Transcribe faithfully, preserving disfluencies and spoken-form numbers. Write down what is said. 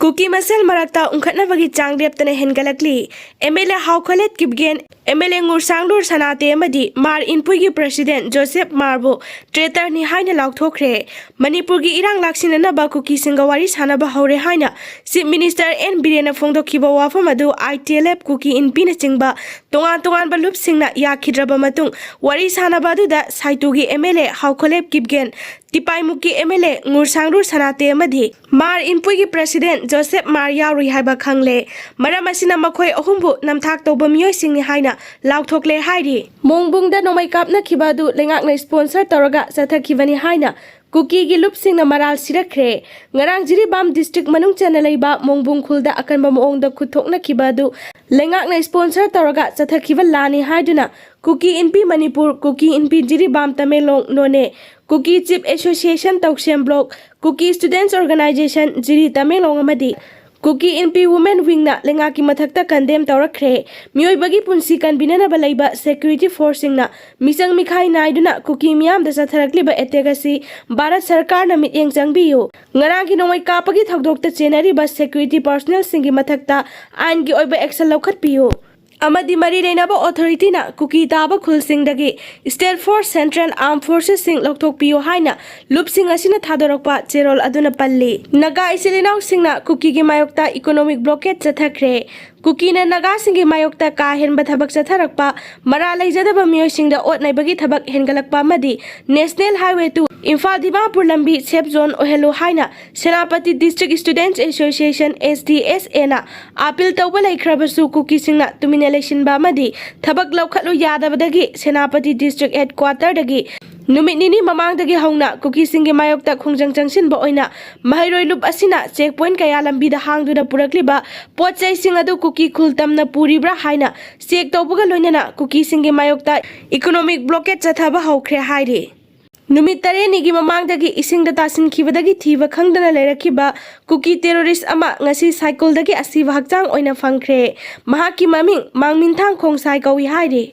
ꯀꯨꯀꯤ ꯃꯁꯦꯜ ꯃꯔꯛꯇ ꯎꯪꯈꯠꯅꯕꯒꯤ ꯆꯥꯡ ꯂꯦꯞꯇꯅ ꯍꯦꯟꯒꯠꯂꯛꯂꯤ꯫ M L A Haokholet Kipgen, M L A Ngursanglur Sanate ꯑꯃꯗꯤ ꯃꯥꯔ ꯏꯟꯄꯨꯏꯒꯤ ꯄ꯭ꯔꯁꯤꯗꯦꯟ ꯖꯣꯁꯦꯐ ꯃꯥꯔꯕꯨ ꯇ꯭ꯔꯦꯇꯔꯅꯤ ꯍꯥꯏꯅ ꯂꯥꯎꯊꯣꯛꯈ꯭ꯔꯦ꯫ ꯃꯅꯤꯄꯨꯔꯒꯤ ꯏꯔꯥꯡ ꯂꯥꯛꯁꯤꯟꯅꯅꯕ ꯀꯨꯀꯤꯁꯤꯡꯒ ꯋꯥꯔꯤ ꯁꯥꯅꯕ ꯍꯧꯔꯦ ꯍꯥꯏꯅ ꯆꯤꯐ ꯃꯤꯅꯤꯁꯇꯔ ꯑꯦꯟ ꯕꯤꯔꯦꯟꯅ ꯐꯣꯡꯗꯣꯛꯈꯤꯕ ꯋꯥꯐꯝ ꯑꯗꯨ I T L F, Kuki ꯏꯟꯄꯤꯅꯆꯤꯡꯕ ꯇꯣꯉꯥꯟ ꯇꯣꯉꯥꯟꯕ ꯂꯨꯞꯁꯤꯡꯅ ꯌꯥꯈꯤꯗ꯭ꯔꯕ ꯃꯇꯨꯡ, ꯋꯥꯔꯤ ꯁꯥꯅꯕ ꯑꯗꯨꯗ ꯁꯥꯏꯇꯨꯒꯤ M L A Haokholet Kipgen, ꯇꯤꯄꯥꯏꯃꯨꯛꯀꯤ M L A Ngursanglur Sanate ꯑꯃꯗꯤ ꯃꯥꯔ ꯏꯟꯄꯨꯏꯒꯤ ꯄ꯭ꯔꯁꯤꯗꯦꯟ ꯖꯣꯁꯦꯐ ꯃꯥꯔ ꯌꯥꯎꯔꯨꯏ ꯍꯥꯏꯕ ꯈꯪꯂꯦ꯫ ꯃꯔꯝ ꯑꯁꯤꯅ ꯃꯈꯣꯏ ꯑꯍꯨꯝꯕꯨ ꯅꯝꯊꯥꯛ ꯇꯧꯕ ꯃꯤꯑꯣꯏꯁꯤꯡꯅꯤ ꯍꯥꯏꯅ ꯂꯥꯎꯊꯣꯛꯂꯦ ꯍꯥꯏꯔꯤ꯫ ꯃꯣꯡꯕꯨꯡꯗ ꯅꯣꯡꯃꯩ ꯀꯥꯞꯅꯈꯤꯕ ꯑꯗꯨ ꯂꯩꯉꯥꯛꯅ ꯁ꯭ꯄꯣꯟꯁꯔ ꯇꯧꯔꯒ ꯆꯠꯊꯈꯤꯕꯅꯤ ꯍꯥꯏꯅ ꯀꯨꯀꯤꯒꯤ ꯂꯨꯞꯁꯤꯡꯅ ꯃꯔꯥꯜ ꯁꯤꯔꯛꯈ꯭ꯔꯦ꯫ ꯉꯔꯥꯡ ꯖꯤꯔꯤꯕꯥꯝ ꯗꯤꯁꯇ꯭ꯔꯤꯛ ꯃꯅꯨꯡ ꯆꯟꯅ ꯂꯩꯕ ꯃꯣꯡꯕꯨꯡ ꯈꯨꯜꯗ ꯑꯀꯟꯕ ꯃꯑꯣꯡꯗ ꯈꯨꯠ ꯊꯣꯛꯅꯈꯤꯕ ꯑꯗꯨ ꯂꯩꯉꯥꯛꯅ ꯁ꯭ꯄꯣꯟꯁꯔ ꯇꯧꯔꯒ ꯆꯠꯊꯈꯤꯕ ꯂꯥꯟꯅꯤ ꯍꯥꯏꯗꯨꯅ ꯀꯨꯀꯤ ꯏꯟꯄꯤ ꯃꯅꯤꯄꯨꯔ, ꯀꯨꯀꯤ ꯏꯟꯄꯤ ꯖꯤꯔꯤꯕꯥꯝ ꯇꯃꯦꯡꯂꯣꯡ ꯅꯣꯅꯦ, ꯀꯨꯀꯤ ꯆꯤꯐ ꯑꯦꯁꯣꯁꯤꯌꯦꯁꯟ ꯇꯧꯁꯦꯝ ꯕ꯭ꯂꯣꯛ, ꯀꯨꯀꯤ ꯁ꯭ꯇꯨꯗꯦꯟꯠꯁ ꯑꯣꯔꯒꯅꯥꯏꯖꯦꯁꯟ ꯖꯤꯔꯤ ꯇꯃꯦꯡꯂꯣꯡ ꯑꯃꯗꯤ ꯀꯨꯀꯤ ꯏꯟꯄꯤ ꯋꯨꯃꯦꯟ ꯋꯤꯡꯅ ꯂꯩꯉꯥꯛꯀꯤ ꯃꯊꯛꯇ ꯀꯟꯗꯦꯝ ꯇꯧꯔꯛꯈ꯭ꯔꯦ꯫ ꯃꯤꯑꯣꯏꯕꯒꯤ ꯄꯨꯟꯁꯤ ꯀꯟꯕꯤꯅꯅꯕ ꯂꯩꯕ ꯁꯦꯀ꯭ꯌꯨꯔꯤꯇꯤ ꯐꯣꯔꯁꯁꯤꯡꯅ ꯃꯤꯆꯪ ꯃꯤꯈꯥꯏ ꯅꯥꯏꯗꯨꯅ ꯀꯨꯀꯤ ꯃꯤꯌꯥꯝꯗ ꯆꯠꯊꯔꯛꯂꯤꯕ ꯑꯦꯇꯦꯛ ꯑꯁꯤ ꯚꯥꯔꯠ ꯁꯔꯀꯥꯔꯅ ꯃꯤꯠꯌꯦꯡ ꯆꯪꯕꯤꯌꯨ꯫ ꯉꯔꯥꯡꯒꯤ ꯅꯣꯡꯃꯩ ꯀꯥꯞꯄꯒꯤ ꯊꯧꯗꯣꯛꯇ ꯆꯦꯟꯅꯔꯤꯕ ꯁꯦꯀ꯭ꯌꯨꯔꯤꯇꯤ ꯄꯥꯔꯁꯣꯅꯦꯜꯁꯤꯡꯒꯤ ꯃꯊꯛꯇ ꯑꯥꯏꯟꯒꯤ ꯑꯣꯏꯕ ꯑꯦꯛꯁꯟ ꯂꯧꯈꯠꯄꯤꯌꯨ ꯑꯃꯗꯤ ꯃꯔꯤ ꯂꯩꯅꯕ ꯑꯣꯊꯣꯔꯤꯇꯤꯅ ꯀꯨꯀꯤ ꯇꯥꯕ ꯈꯨꯜꯁꯤꯡꯗꯒꯤ ꯁ꯭ꯇꯦꯠ ꯐꯣꯔꯁ, ꯁꯦꯟꯇ꯭ꯔꯦꯜ ꯑꯥꯔꯝ ꯐꯣꯔꯁꯦꯁꯁꯤꯡ ꯂꯧꯊꯣꯛꯄꯤꯌꯨ ꯍꯥꯏꯅ ꯂꯨꯞꯁꯤꯡ ꯑꯁꯤꯅ ꯊꯥꯗꯣꯔꯛꯄ ꯆꯦꯔꯣꯜ ꯑꯗꯨꯅ ꯄꯜꯂꯤ꯫ ꯅꯥꯒꯥ ꯏꯆꯤꯜ ꯏꯅꯥꯎꯁꯤꯡꯅ ꯀꯨꯀꯤꯒꯤ ꯃꯥꯌꯣꯛꯇ ꯏꯀꯣꯅꯣꯃꯤꯛ ꯕ꯭ꯂꯣꯀꯦꯠ ꯆꯠꯊꯈ꯭ꯔꯦ꯫ ꯀꯨꯀꯤꯅ ꯅꯥꯒꯥꯁꯤꯡꯒꯤ ꯃꯥꯌꯣꯛꯇ ꯀꯥ ꯍꯦꯟꯕ ꯊꯕꯛ ꯆꯠꯊꯔꯛꯄ, ꯃꯔꯥꯜ ꯂꯩꯖꯗꯕ ꯃꯤꯑꯣꯏꯁꯤꯡꯗ ꯑꯣꯠ ꯅꯩꯕꯒꯤ ꯊꯕꯛ ꯍꯦꯟꯒꯠꯂꯛꯄ ꯑꯃꯗꯤ national highway two Imphal Dimapur ꯂꯝꯕꯤ ꯁꯦꯐ ꯖꯣꯟ ꯑꯣꯏꯍꯜꯂꯨ ꯍꯥꯏꯅ Senapati district students association, S D S A appeal ꯇꯧꯕ ꯂꯩꯈ꯭ꯔꯕꯁꯨ ꯀꯨꯀꯤꯁꯤꯡꯅ ꯇꯨꯃꯤꯟꯅ ꯂꯩꯁꯤꯟꯕ ꯑꯃꯗꯤ ꯊꯕꯛ ꯂꯧꯈꯠꯂꯨ ꯌꯥꯗꯕꯗꯒꯤ ꯁꯦꯅꯥꯄꯇꯤ ꯗꯤꯁꯇ꯭ꯔꯤꯛ ꯍꯦꯗꯀ꯭ꯋꯥꯇꯔꯗꯒꯤ ꯅꯨꯃꯤꯠ ꯅꯤꯅꯤ ꯃꯃꯥꯡꯗꯒꯤ ꯍꯧꯅ ꯀꯨꯀꯤꯁꯤꯡꯒꯤ ꯃꯥꯌꯣꯛꯇ ꯈꯣꯡꯖꯪ ꯆꯪꯁꯤꯟꯕ ꯑꯣꯏꯅ ꯃꯍꯩꯔꯣꯏ ꯂꯨꯞ ꯑꯁꯤꯅ ꯆꯦꯛ ꯄꯣꯏꯟꯠ ꯀꯌꯥ ꯂꯝꯕꯤꯗ ꯍꯥꯡꯗꯨꯅ ꯄꯨꯔꯛꯂꯤꯕ ꯄꯣꯠ ꯆꯩꯁꯤꯡ ꯑꯗꯨ ꯀꯨꯀꯤ ꯈꯨꯜ ꯇꯝꯅ ꯄꯨꯔꯤꯕ꯭ꯔꯥ ꯍꯥꯏꯅ ꯆꯦꯛ ꯇꯧꯕꯒ ꯂꯣꯏꯅꯅ ꯀꯨꯀꯤꯁꯤꯡꯒꯤ ꯃꯥꯌꯣꯛꯇ ꯏꯀꯣꯅꯣꯃꯤꯛ ꯕ꯭ꯂꯣꯀꯦꯠ ꯆꯠꯊꯕ ꯍꯧꯈ꯭ꯔꯦ ꯍꯥꯏꯔꯤ꯫ ꯅꯨꯃꯤꯠ ꯇꯔꯦꯠꯅꯤꯒꯤ ꯃꯃꯥꯡꯗꯒꯤ ꯏꯁꯤꯡꯗ ꯇꯥꯁꯤꯟꯈꯤꯕꯗꯒꯤ ꯊꯤꯕ ꯈꯪꯗꯅ ꯂꯩꯔꯛꯈꯤꯕ ꯀꯨꯀꯤ ꯇꯦꯔꯣꯔꯤꯁ ꯑꯃ ꯉꯁꯤ ꯁꯥꯏꯀꯜꯗꯒꯤ ꯑꯁꯤꯕ ꯍꯛꯆꯥꯡ ꯑꯣꯏꯅ ꯐꯪꯈ꯭ꯔꯦ꯫ ꯃꯍꯥꯛꯀꯤ ꯃꯃꯤꯡ ꯃꯥꯡꯃꯤꯟꯊꯥꯡ ꯈꯣꯡꯁꯥꯏ ꯀꯧꯏ ꯍꯥꯏꯔꯤ꯫